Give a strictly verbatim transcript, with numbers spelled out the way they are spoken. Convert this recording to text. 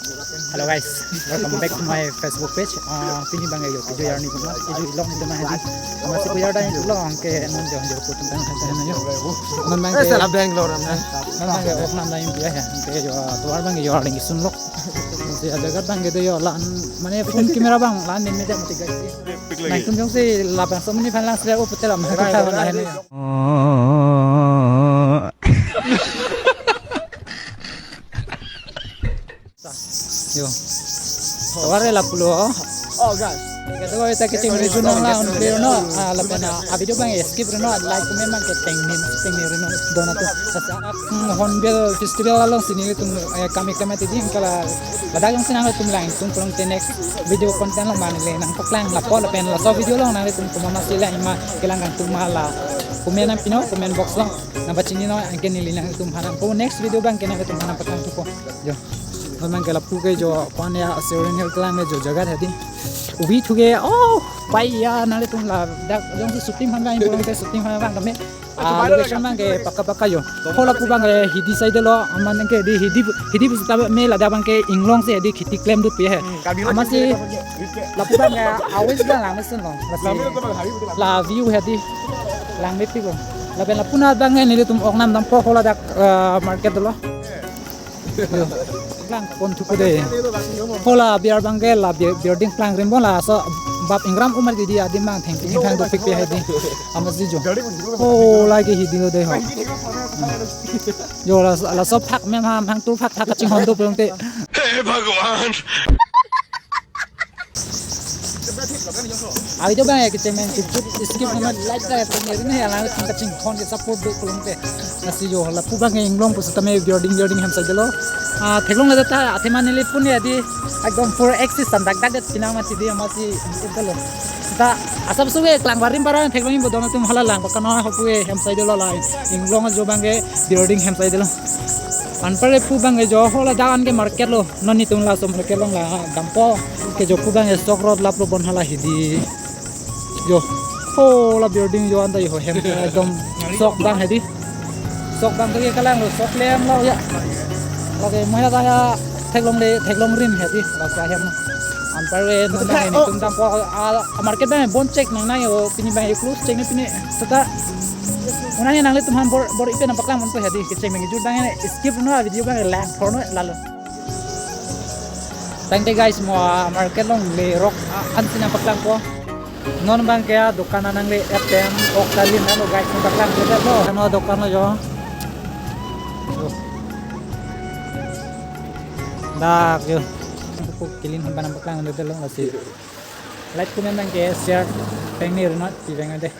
Hello guys, welcome back to my Facebook page. Ah, pini bang yo video arni kuma, video ilong itu mah di. Masih video ada yang ilong ke non jauh jauh putun tang tang yo. Non bang Eh, ke, salah Bangalore, man. Non bang ke ok nam lain dia ya. Ke yo tuar bang yo arni sunlok. Si ada kat bang ke yo lan, mane phone camera bang lan ni media mati guys. Nangtum jongsi labang so mini phan lang sila o petel am. Right, right, right. Yo. Tovar lapulo. Oh, guys. Kado ko ita kecheng video nang la un clear no. Ah, lapen a video bang skip reno, like, comment bang ke teng nin, teng nin reno. Dona tu. Sa, hmm, Hornbill Festival alongsi nelitum, eh, kami kami tidi kala ladak jongsi nangtum lang tung pulang te next video content lo mane le nangpaklang lapu lapen laso video lo nangtum komat masi la ima kelang kangtung ma la. Comment nangpino, comment box lo. Nangpachini no anke neli nangtum hanang ko next video bang ke nangtum hanang paklang tu ko. Yo. Non bang ke lapu ke jo pan ya Seorin Hill kelang ke jo jaga tadi. Ubi thu ke, oh, pai ya nanglitum ladak jongsi shooting han bang, pulang ke shooting han bang kami. Ah, location bang ke pakka pakka yo. Ho lapu bang ke hidi side lo, aman ke di hidi, hidi pusi ta me ladak bang ke inglong si di kheti klemdunpe he. Amatsi lapu bang ke always bang lang mesin lo. Lasi la view he di lang mepi ko. Lapen lapu na bang ke nelitum ok nam dampo ho ladak, eh, market lo. Yo. Lang pon thu ko de. Ho la biar bang ke la bi-, building plang rim bon laso bap ingram umar di di adim bang theng theng theng dopikpe he di. Amatsi jo. Ho la ke hidi lo de ho. Yo la, laso phak mem ham hang tur phak thak kachinghon do pulang te. हे भगवान। Avi do bang ya kecheng men skip, skip naman like ka pon ya ne ya lang kachinghon ke support do pulang te. Lasi yo lapu bang ke inglong pusitame building building hem side lo. Ah, theklongle ta athema neli pun ya di ekdom four X si sandak dak det pinang mati di amatsi itu lo. Ta asap suwe kelang barim parang theklong ibo dona tum hala lang pakka no ho pu hem side lo la. Inglong jo bang ke building hem side lo. Anparke pu bang ke jo ho ladak an ke market lo. Non nelitum laso market along la dampo ke jo pu bang ke sok rot lap lo bon hala hidi. Yo. Ho la building jo anta yo hem ekdom sok bang he di. Sok bang ke kelang lo sok lem lo ya. Lake mo ya ta ya theklongle theklong rim he di. Lake hem lo. Anparke non bang nelitum dampo a, a market bang bon chek nang nang yo pini bang close chek ni pini seta. Unang nangtum han bor bor ipen nangpaklang monpo he di kecheng men jur bang ne skip no video bang lang thor no lalo. Tangte guys mo, ah, market along lerok, ah, ansi nangpaklangpo. Non bang ke, ah, dokan anang le F M ok kalin ano guys nangpaklangledetlo. Ano dokan lo yo. Yo. Dak yo. Buku kilin hamba nangpaklangledetlo lasi. Like comment bang ke share peng ni runot pi bang ade.